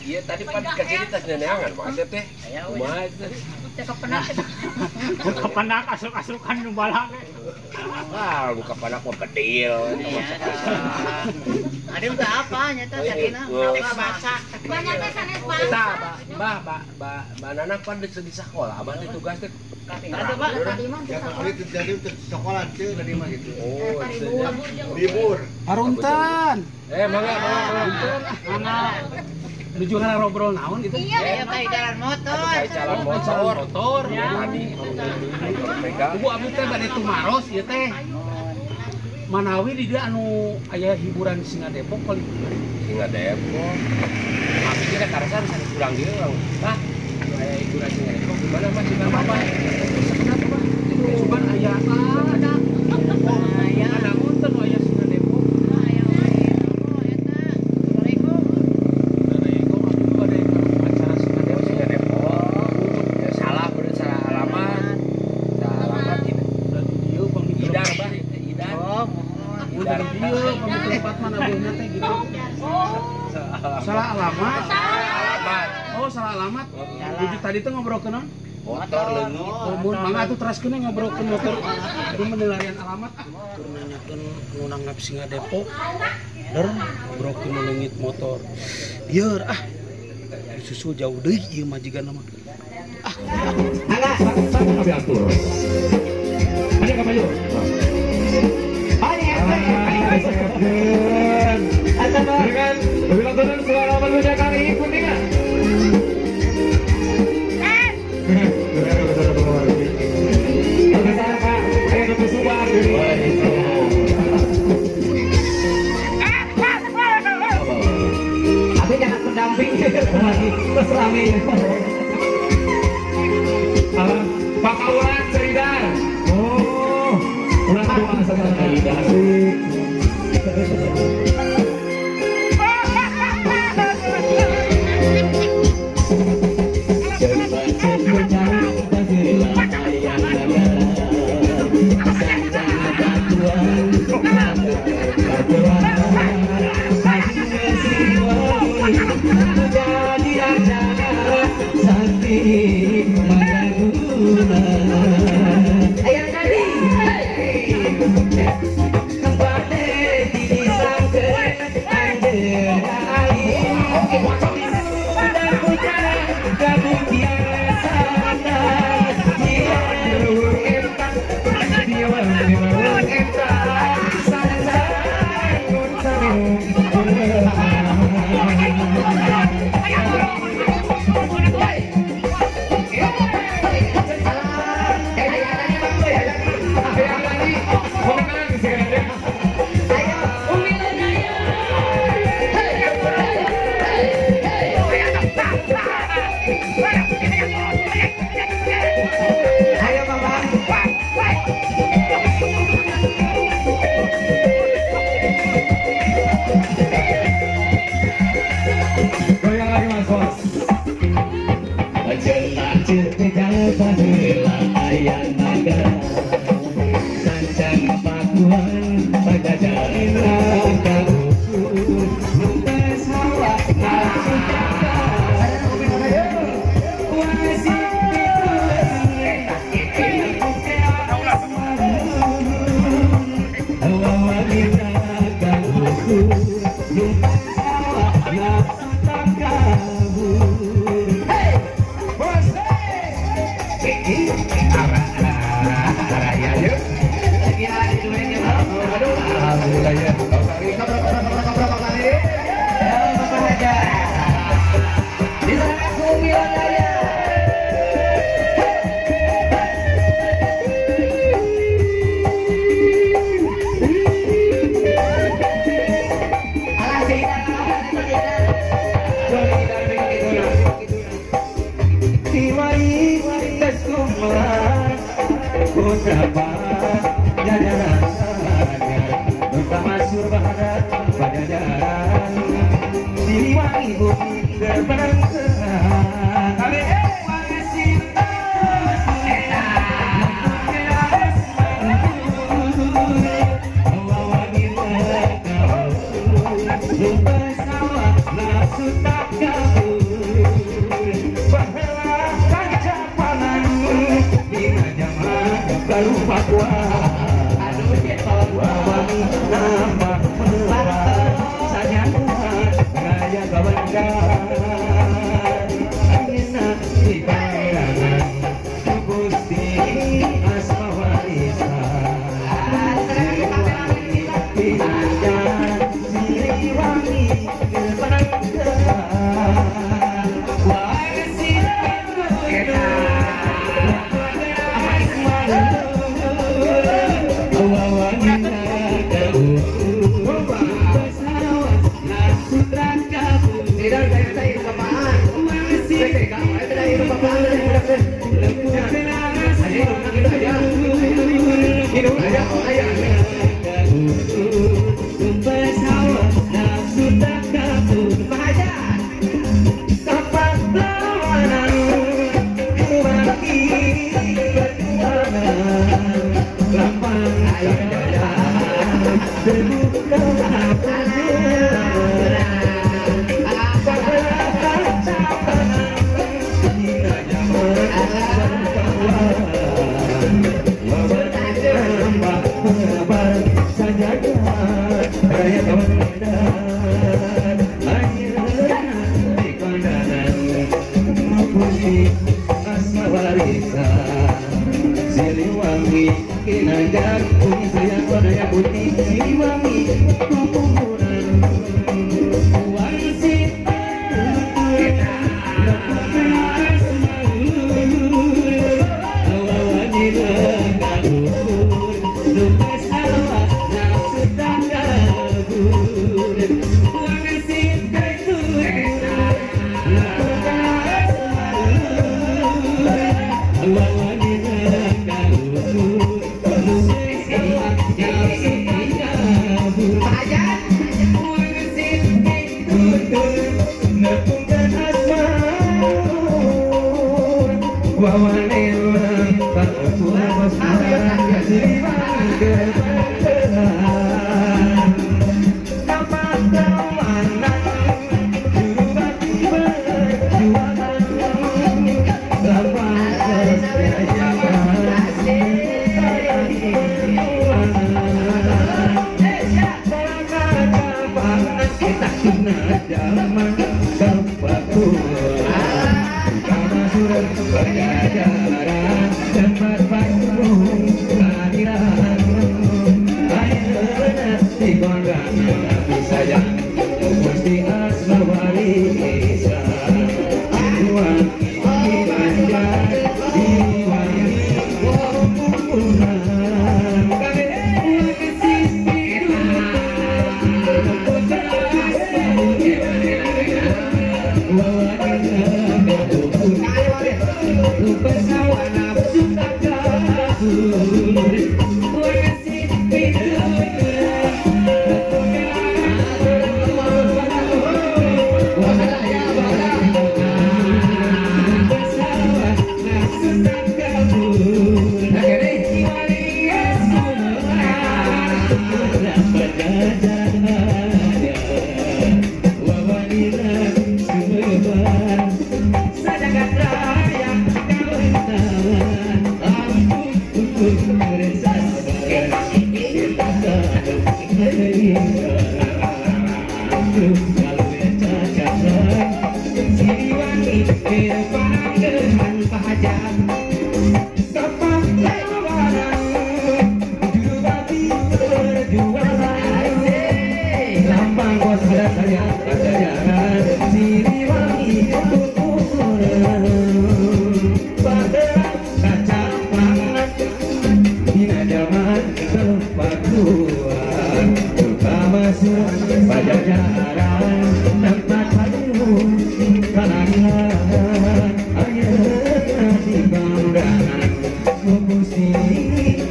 Iya tadi pan kecil tas neneangan Pak Asep teh. Kumaha teh? Teu kepenak asuk-asukan nu bala ge. Wah, buka panak mah bedil. Ada udah apa nyata sadina? Baca. Banyak teh sanes bangsa. Eta, Mbah, Mbah, Mbah Nanak pan di sekolah, abah teh tugas teh. Ada Pak. Ya kali terjadi sekolah teh tadi mah gitu. Oh, libur. Paruntan. Mangga, mangga, mangga. Nuju ngobrol naon gitu. Iya, kayak jalan motor. Kayak jalan motor. Motor tadi. Ibu abdi teh bade tumaros ieu teh. Manawi di dieu anu aya hiburan Singa Depok paling Singa Depok. Abdi teh karasan sanes urang dieu urang. Bah, aya hiburan Singa Depok di mana Mas? Di mana Pak? Sebenarnya Pak, cuman aya ada. Aya naon teh nu aya Singa Depok. Aya eta. Assalamualaikum. Acara Singa Depok. Singa Depok. Ya salah bener salah alamat. Salah alamat berarti dieu pamit Idar bah, Idar. Oh, mohon. Idar dieu pamit tempat mana beunya teh gitu. Salah alamat. Alamat. Oh, salah alamat. Jadi tadi teh ngobrolkeun naon? Motor leungit. Oh, mun mangga atuh teraskeun ngobrolkeun motor. Kudu menilarian alamat. Keur nanyakeun nu nanggap Singa Depok. Der ngobrolkeun nu leungit motor. Ieu ah. Disusul jauh deui ieu majikan mah. Ah. Alah, kami atur. Ada ka maju. Dengan ulang suara manusia kali kuningan. Aku jangan pendamping lagi terus rame. Pak Kaulan Ceridar. Oh, ulang doa sekali asik.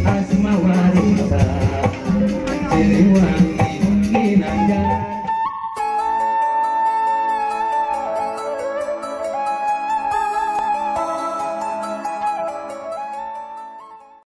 Asma warisa Siliwangi Ginanjar.